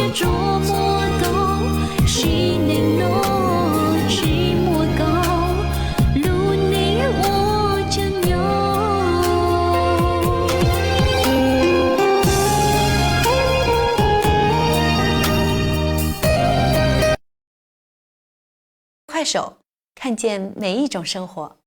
Tsuas muaj koj, sim neej no tsis muaj koj, lub neej ua tseem nyob. 快手，看见每一种生活。